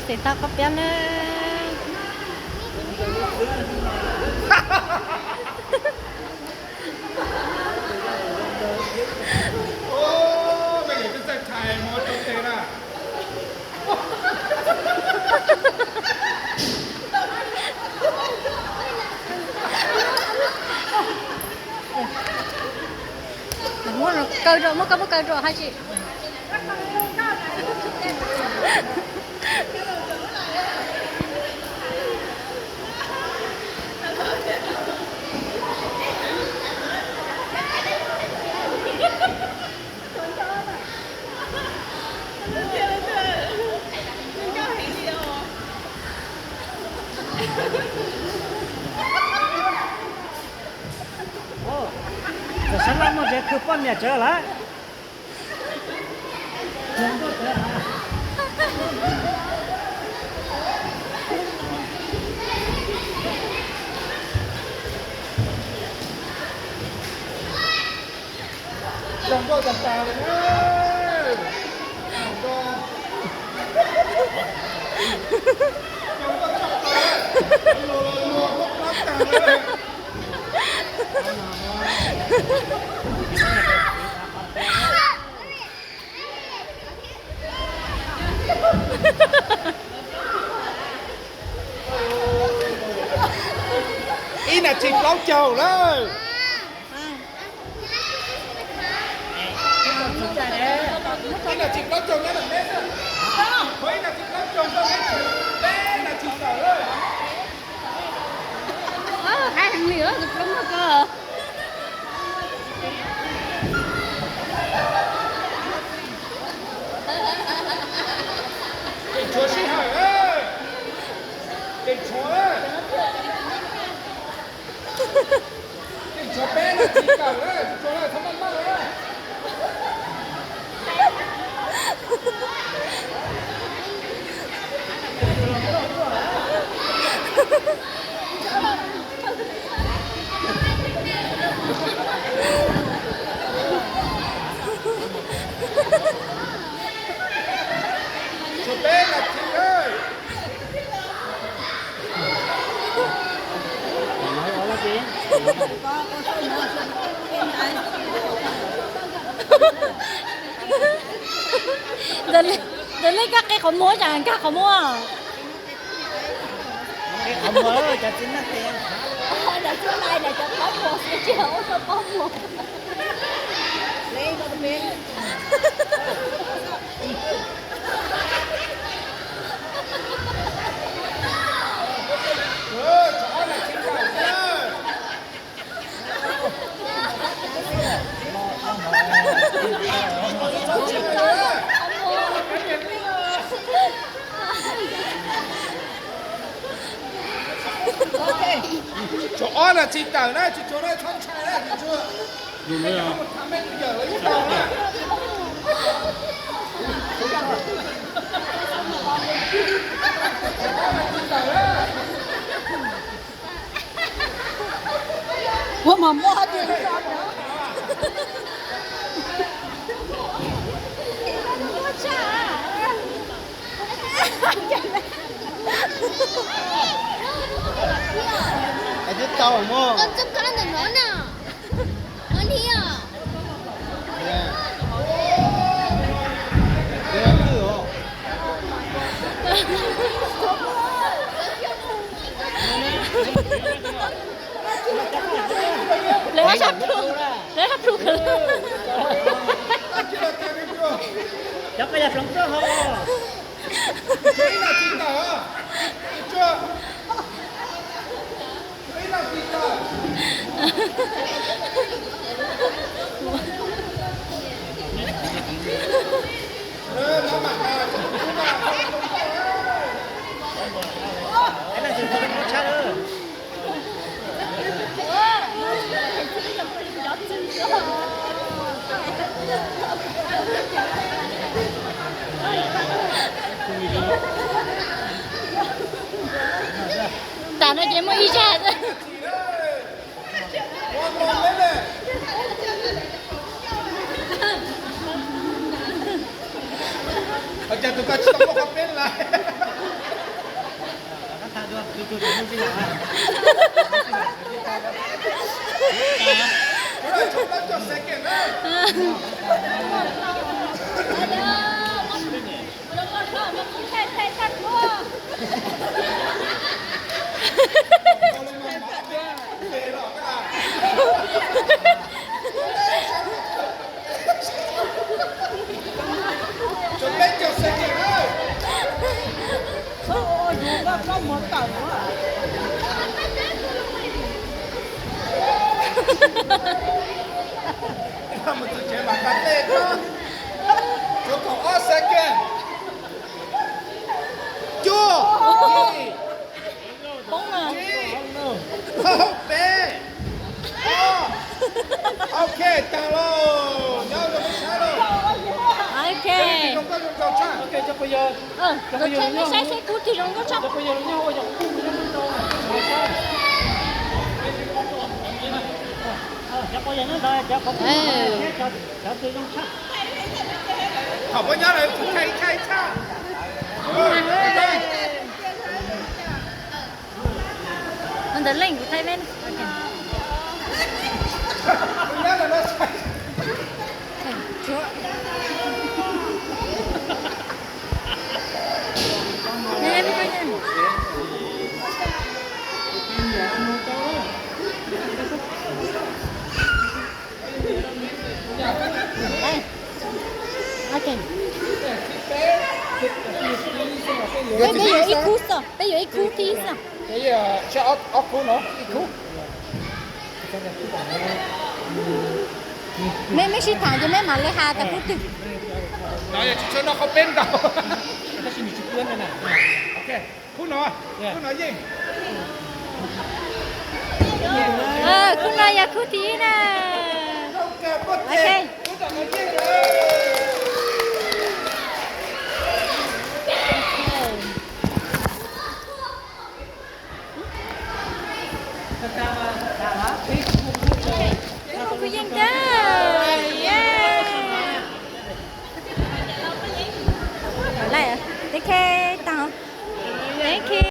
Tes tau koj piab na. Muab kaw rau, muab koj muab kaw rau hais tsis. Txawm sab laj muaj tsev khw poj niam tsawv lawm. Zoo nkauj tag tag li na. Zoo nkauj. Zoo nkauj tshaj plaws. Luag los luag, koj plab tag li. Ib nas this plaub caug lawm. Ib nas this plaub caug nyob ntawm peb xwb. Ib nas this plaub caug nyob peb, peb nas this tawm lawm. Hais heev li tus plaub muag ko. Tseem tshuav sij hawm, tseem tshuav, tseem tshuav peb nas this tawm, tsis tshuav lawm, txhob maj maj lawm. Tshuav peb nas this lawm. Ntawd li koj qe qhov muag, tsam nkag qhov muag. Qhov muag, cov txiv neej tes. Daim tsuab lais, daim cov pob muag xwb, tsis yog ua tau pob muag. Tshuav ob nas this tawm na, tsis tshuav na, txhob ntshai na, tsis tshuav. Ua mas muaj hab tias twb tau mog. Lawv sab plhu, lawv sab plhu. Cov ko yog hloov tuaj ho. Tas no ces muaj ib zaj xwb. Cas tus ko tsis tau muaj qhov peb lawm. Mus txog tsev mam nqa tej ko. Tshuav kaum ob second. Cuaj, yim, tsib, rau, peb, ob. Ok, tag lauj. Nyob zoo peb saib lauj. Ok. Zoo nkauj zoo nraug tshaj. Saib seb kuv twg zoo nkauj tshaj. Thaum puas nyob lawm kuv thaij thaij tshaj. Ntawd leej kuv thaij me. Peb yuav ib khub xwb, peb yuav ib khub thib xwb. Ob khub no ib khub. Meb, meb sib tham ces meb mam li has tas khub twg. No yog tsis tshua noj qhov peb ntau. Khub no, khub no yeej. Khub no yog khub thib na. Ok.